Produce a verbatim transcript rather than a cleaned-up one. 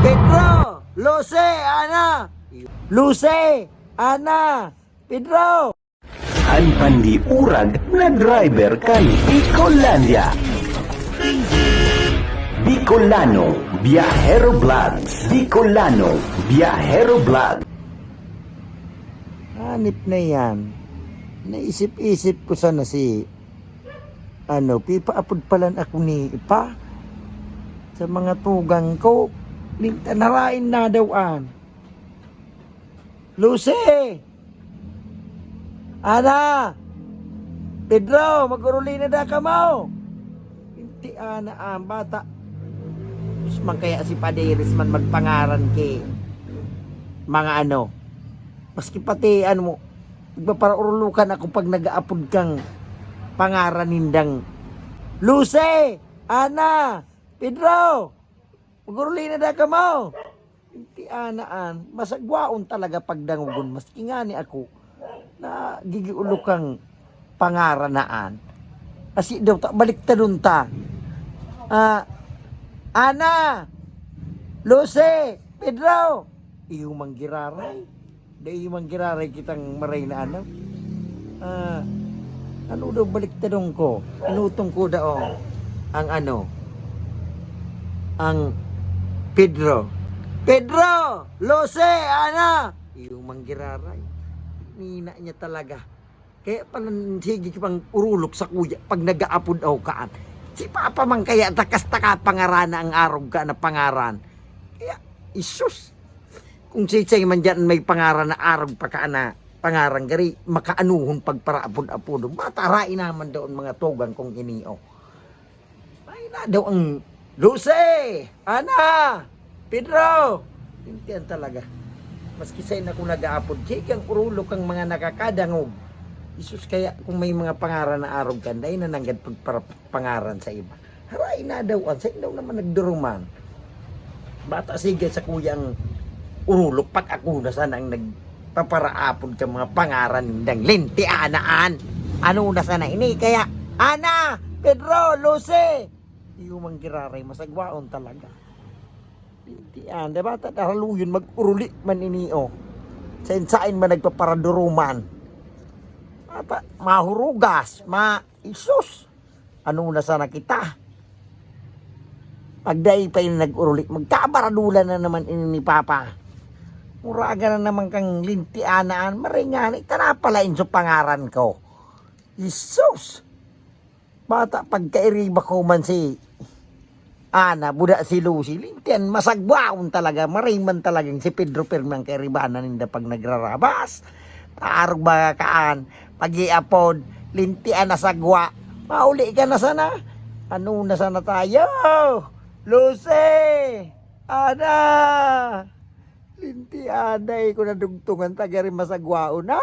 Pedro! Lucy! Ana! Lucy! Ana! Pedro! An pandiurag na driver kan Bicolandia. Bicolano Biahero Vlogs. Bicolano Biahero Vlog. Hanip na yan. Naisip-isip ko sana si, ano, pipaapod palan ako ni Ipa sa mga tugang ko. Linta na rain na daw an. Lucy! Ana! Pedro, mag-uruli na da kamo! Inti ana an bata. Diyos man kaya si Paderes man magpangaran ki mga ano. Maski pati ano mo, magpaparaurulukan ako pag nag-aapod kang pangaran nindang Lucy! Ana! Pedro! Mag-uruli na da kamo! Inti ana an, masagwaon talaga pagdangogon, maski ngani ako, nagigiulok kang pangaran na an. Asi daw ta, baliktadon ta. Ah, Ana, Lucy, Pedro, iyo man giraray. Dai man giraray kitang maray na ano. Ah, ano daw baliktadon ko? Inutong ko daw ang ano, ang Pedro. Pedro! Lucy! Ana! Iyo man giraray. Nina niya talaga. Kaya pala sige pang urulok sa kuya pag nag-aapod ako kaan. Si Papa man kaya takas taka pangarana ang arog ka na pangaran. Kaya, isus! Kung sisay man dyan may pangaran na arog pa ka na pangaran gari, makaanuhon pagparaapod-apodon. Bata, rai naman daon mga tugang kong inio. Ay na daw ang Lucy! Ana! Pedro! Intian talaga. Maski sain ako nag-aapod, sige ang urulo kang mga nakakadangog. Isus, kaya kung may mga pangaran na arog ka, dai na nanggad pagpara-, pangaran sa iba. Haray na daw, an sain daw naman nagduruman. Bata, sige sa kuyang urulok, pag ako na sana ang nagpaparaapod ka mga pangaran nindang lintianaan. Ano na sana ini? Kaya, Ana, Pedro, Lucy, iyo man giraray, masagwaon talaga. Lintian, di ba? Taraluyon, mag-uruli man ini, oh. Sain-sain man nagpaparaduruman. Ata, mahurugas, ma-, isus. Ano na sana kita? Pag dai pa ini nag-uruli, magkabaradulan na naman ini ni Papa. Muragan na naman kang lintianaan, maray ngani, ita na pala inso pangaran ko. Isus! Bata, pagkairiba ko man si Ana, buda si Lucy, lintian, masagwaon talaga, maray man talagang si Pedro Pirmi ang kairibanan ninda pag nagrarabas. Taarog ba kaan, pag-iapod, lintian na sagwa, mauli ka na sana. Ano na sana tayo? Lucy! Ana! Lintian, dai ko nadugtungan, tagari masagwaon. Ah!